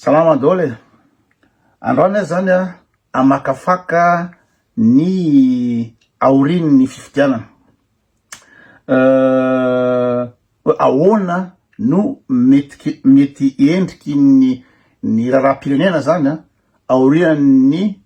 Salama daholo e! Androany aho zany a hamakafaka ny aorian'ny fifidianana. Hoe ahoana no mety mety endriky ny ny raharaham-pirenena zany a aorian'ny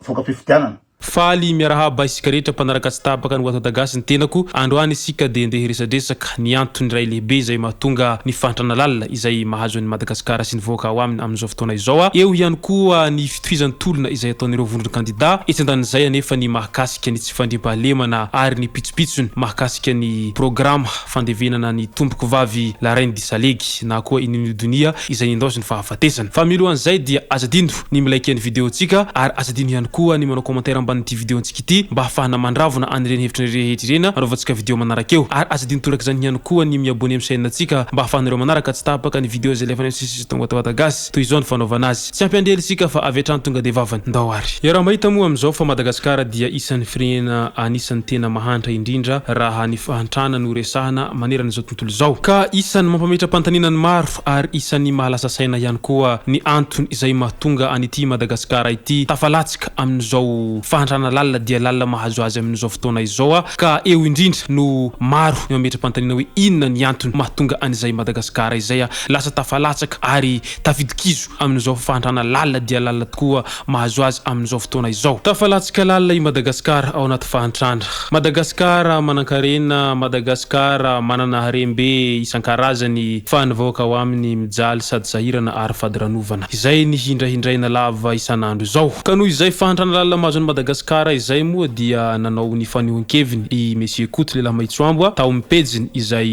voka-pifidianana. Faly miarahaba isika rehetra mpanaraka tsy tapaka ny Watata Gasy ny tenako. Androany isika dia ndeha hiresadresaka ny antony iray lehibe izay mahatonga ny fahantrana lalina izay mahazo an'i Madagasikara sy ny vahoaka ao aminy amin'izao fotoana izao. Eo ihany koa ny fitohizan'ny tolona izay ataon'ireo vondron'ny kandida. Etsy andanin'izay anefa ny mahakasika ny tsy fandriampahalemana ary ny pitsopitsony mahakasika ny programa fandevenana ny tompokovavy La Reine Disalegy na koa i Nini Donia izay nindaosin'ny fahafatesana. Fa milohan'izay dia aza adino ny mi-like ny video-ntsika ary aza adino ihany koa ny manao commentaire ambanin'ity video-ntsika ity mba hahafahana mandravona an'ireny hevitra rehetra ireny hanaovantsika video manaraka eo. Ary aza adino torak'izany ihany koa ny mi-abonner amin'ny chaîne-ntsika mba hahafahanareo manaraka tsy tapaka ny video izay alefanay sisisy tonga ato Gasy. Toy izao ny fanaovana azy. Tsy hampiandry ela isika fa avy hatrany tonga dia vavany. Ndao ary. Iaraha-mahita moa amin'izao fa Madagasikara dia isan'ny firenena anisan'ny tena mahantra indrindra raha ny fahantrana no resahana manerana izao tontolo izao. Ka isan'ny mampametra-panontaniana ny maro ary isan'ny mahalasa saina ihany koa ny antony izay mahatonga an'ity Madagasikara ity tafalatsaka amin'izao fahantrana lalina dia lalina mahazo azy amin'izao fotoana izao ka eo indrindra no maro ny mametra-panontaniana hoe inona ny antony mahatonga an'izay Madagasikara izay lasa tafalatsaka ary tafidi-kizo amin'izao fahantrana lalina dia lalina tokoa mahazo azy amin'izao fotoana izao. Tafalatsaka lalina i Madagasikara ao anaty fahantrana. Madagasikara manankarena, Madagasikara manana harem-be isan-karazany fa ny vahoaka ao aminy mijaly sady sahirana ary fadiranovana. Izay ny hindrahindraina lava isan'andro izao. Ka noho izay fahantrana lalina mahazo an'i Madagasikara izay moa dia nanao ny fanehoan-keviny i Monsieur Koto lehilahy mahitsoambo tao amin'ny pejiny izay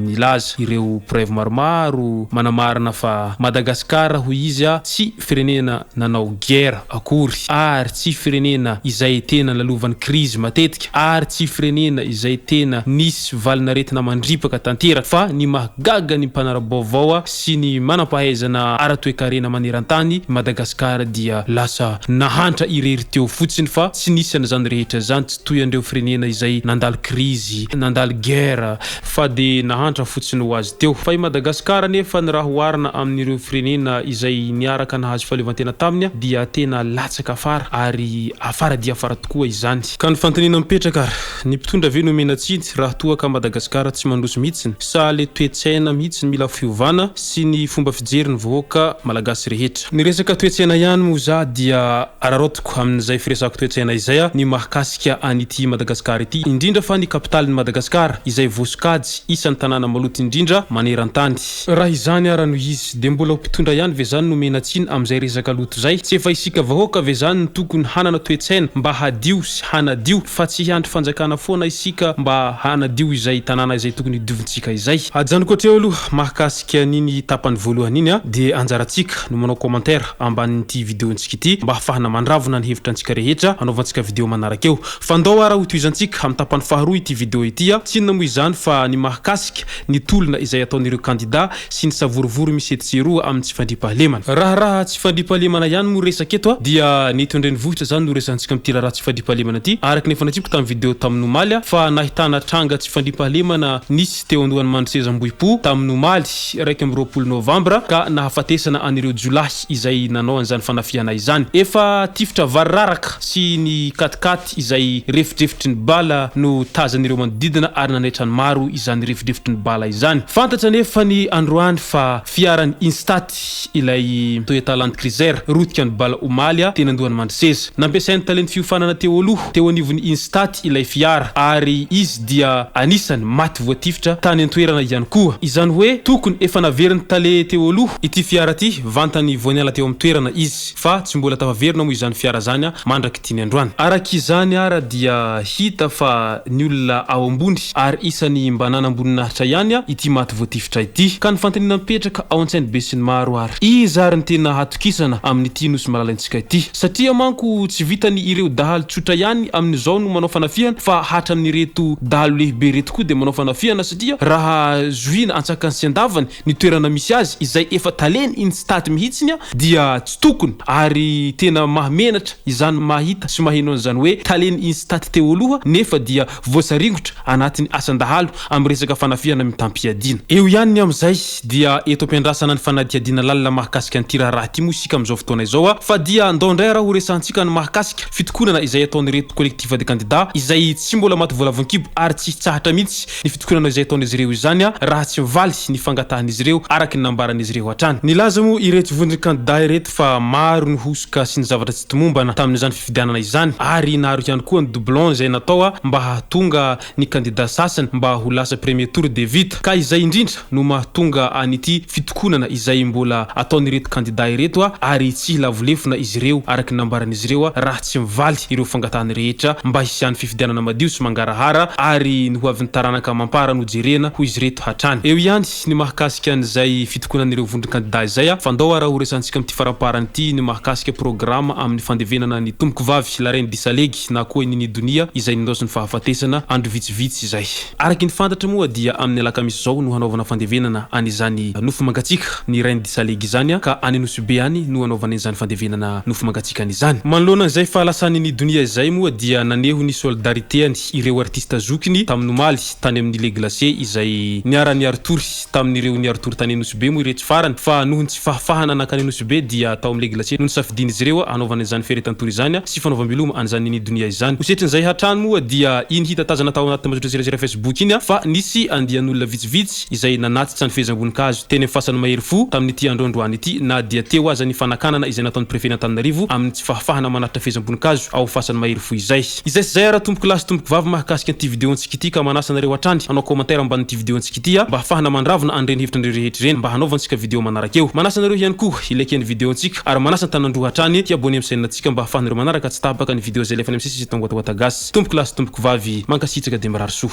nilaza ireo preuve maromaro manamarina fa Madagascar hoy izy tsy firenena nanao guerre akory ary tsy firenena izay tena lalovan'ny crise matetika ary tsy firenena izay tena nisy valin'aretina mandripaka tanteraka fa ny mahagaga ny mpanara-baovao sy ny manampahaizana ara-toekarena maneran-tany Madagascar dia lasa nahantra irery teo fotsiny fa tsy nisy an'izany rehetra izany tsy toy an'ireo firenena izay nandalo crise nandalo guerre Fa dia nahantra fotsiny ho azy teo. Fa i Madagasikara anefa ny raha oharina amin'ireo firenena izay niaraka nahazo fahaleovantena taminy dia tena latsaka afara ary afara dia afara tokoa izany. Ka ny fanontaniana mipetraka ary, ny mpitondra ve no omena tsiny raha toa ka Madagasikara tsy mandroso mihitsiny sa le toe-tsaina mihitsy mila fiovana sy ny fomba fijery ny vahoaka Malagasy rehetra? Ny resaka toe-tsaina ihany moa za dia araraotiko amin'izay firesahako toe-tsaina izay ny mahakasika an'ity Madagasikara ity, indrindra fa ny kapitalin'i Madagasikara izay voasokajy isan'ny tanàna maloto indrindra maneran-tany. Raha izany ara no izy dia mbola ho mpitondra ihany ve zany no omena tsiny amin'izay resaka loto izay? Tsy efa isika vahoaka ve zany no tokony hanana toe-tsaina mba hadio sy hanadio fa tsy hiandry fanjakana foana isika mba hanadio izay tanàna izay tokony hodiovintsika izay? Ajanoko hatreo aloha mahakasika an'iny tapany voalohany iny dia anjarantsika no manao commentaire ambanin'ity video-ntsika ity mba hahafahana mandravona ny hevitra antsika rehetra hanaovantsika video manaraka eo. Fa ndao ara hotohizantsika amin'ny tapany faharoa ity video ity a! Tsy inona moa izany fa ny mahakasika ny tolona izay ataon'ireo kandida sy ny savorovoro misy etsy sy eroa amin'ny tsy fandriampahalemana. Raharaha tsy fandriampahalemana ihany moa resaka eto a! Dia ny eto an-drenivohitra izany no resahantsika amin'ity raharaha tsy fandriampahalemana ity araka ny efa natsipiko tamin'ny video tamin'ny omaly a! Fa nahitana tranga tsy fandriampahalemana nisy teo andohan'i Mandroseza Ambohipo tamin'ny omaly 21 novambra ka nahafatesana an'ireo jiolahy izay nanao an'izany fanafihana izany. Efa tifitra variraraka sy ny katikaty izay refodrefotry ny bala no tazan'ireo manodidina ary nanaitra ny maro izany refodrefotry ny bala izany. Fantatra anefa ny androany fa fiaran'ny Instat ilay Toyota Land Cruiser rotika ny bala omaly teny andohan'i Mandroseza. Nampiasain'ny talen'ny fiofanana teo aloha teo anivon'ny Instat ilay fiara ary izy dia anisany maty voatifitra tany an-toerana ihany koa. Izany hoe tokony efa naverin'ny tale teo aloha ity fiara ity vantany vao niala teo amin'ny toerana izy fa tsy mbola tafaverina moa izany fiara izany mandrak'ity ny androany. Araka izany ara dia hita fa ny olona ao ambony ary isany mba nanam-boninahitra ihany ity maty voatifitra ity. Ka ny fanontaniana mipetraka ao an-tsain'ny besinimaro ary iza ary ny tena hatokisana amin'ity nosy malalantsika ity? Satria manko tsy vitany ireo dahalo tsotra ihany amin'izao no manao fanafihana fa hatramin'ireto dahalo lehibe ireto koa dia manao fanafihana satria raha zohiana antsakany sy andavany ny toerana misy azy izay efa taleny iny stade mihitsiny dia tsy tokony ary tena mahamenatra izany mahita. mahita sy maheno an'izany hoe talen'ny Instat teo aloha nefa dia voasaringotra anatin'ny asan-dahalo amin'ny resaka fanafihana mitam-piadiana. Eo ihany ny amin'izay dia eto am-piandrasana ny fanadihadiana lalina mahakasika an'ity raharaha ity moa isika amin'izao fotoana izao fa dia andao indray ara ho resahantsika ny mahakasika fitokonana izay ataon'ireto collectif de candidats izay tsy mbola maty voalavon-kibo ary tsy hitsahatra mihitsy ny fitokonana izay ataon'izy ireo izany raha tsy mivaly ny fangatahan'izy ireo araka ny nambaran'izy ireo hatrany. Nilaza moa ireto vondron'ny kandidà ireto fa maro ny hosoka sy ny zavatra tsy tomombana tamin'izany fifidianana izany ary naro ihany koa ny doublon izay natao mba hahatonga ny kandida sasany mba ho lasa premier tour dia vita ka izay indrindra no mahatonga an'ity fitokonana izay mbola ataon'ireto kandida ireto ary tsy hilavolefona izy ireo araka ny nambaran'izy ireo raha tsy mivaly ireo fangatahany rehetra mba hisian'ny fifidianana madio sy mangarahara ary ny ho avin'ny taranaka amam-para no jerena hoy izy ireto hatrany. Eo ihany ny mahakasika an'izay fitokonan'ireo vondron-kandida izay fa ndao ara ho resahantsika amin'ity faramparany ity ny mahakasika programa amin'ny fandevenana ny tompokovavy La Reine Disalegy na koa i Nini Donia izay nindaosin'ny fahafatesana andro vitsivitsy izay. Araka ny fantatra moa dia amin'ny alakamisy izao no hanaovana fandevenana an'izany nofo mangatsiaka ny Reine Disalegy izany ka any Anosibe any no hanaovana izany fandevenana nofo mangatsiakany izany. Manoloana izay fahalasan'i Nini Donia izay moa dia naneho ny solidarité-ny ireo artista zokiny tamin'ny omaly tany amin'ny Le Glacier izay niara-niari-tory tamin'ireo niari-tory tany Anosibe moa iretsy farany fa noho ny tsy fahafahana nankany Anosibe dia tao amin'ny Le Glacier no nisafidian'izy ireo hanaovana izany fiaretan-tory izany sy fanaovam-beloma an'izany Nini Donia izany. Ho setrin'izay hatrany moa dia iny hita tazana tao anaty tambajotra serasera Facebook iny fa nisy andian'olona vitsivitsy izay nanatitra ny fehezam-boninkazo teny amin'ny fasan'ny mahery fo tamin'ity andro androany ity na dia teo aza ny fanakanana izay nataon'ny prefen'Antananarivo amin'ny tsy fahafahana manatitra fehezam-boninkazo ao fasan'ny mahery fo izay. Izay sy izay ara tompoko lahy sy tompoko vavy mahakasika an'ity video antsika ity ka manasa anareo hatrany hanao commentaire ambanin'ity video antsika ity mba hahafahana mandravona an'ireny hevitra an'ireo rehetra ireny mba hanaovantsika video manaraka eo. Manasa anareo ihany koa hi-like ny video antsika ary manasa an-tanan-droa hatrany hi-abonner amin'ny chaîne antsika mba hahafahanareo manaraka tsy tapaka ny video izay alefanay misesy eto Angoatawata Gasy. Tompoko lahy sy tompoko vavy, mankasitraka dia mirary soa.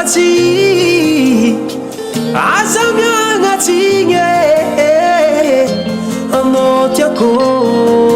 ratsy, aza miagnatsy igny e, anao tiako.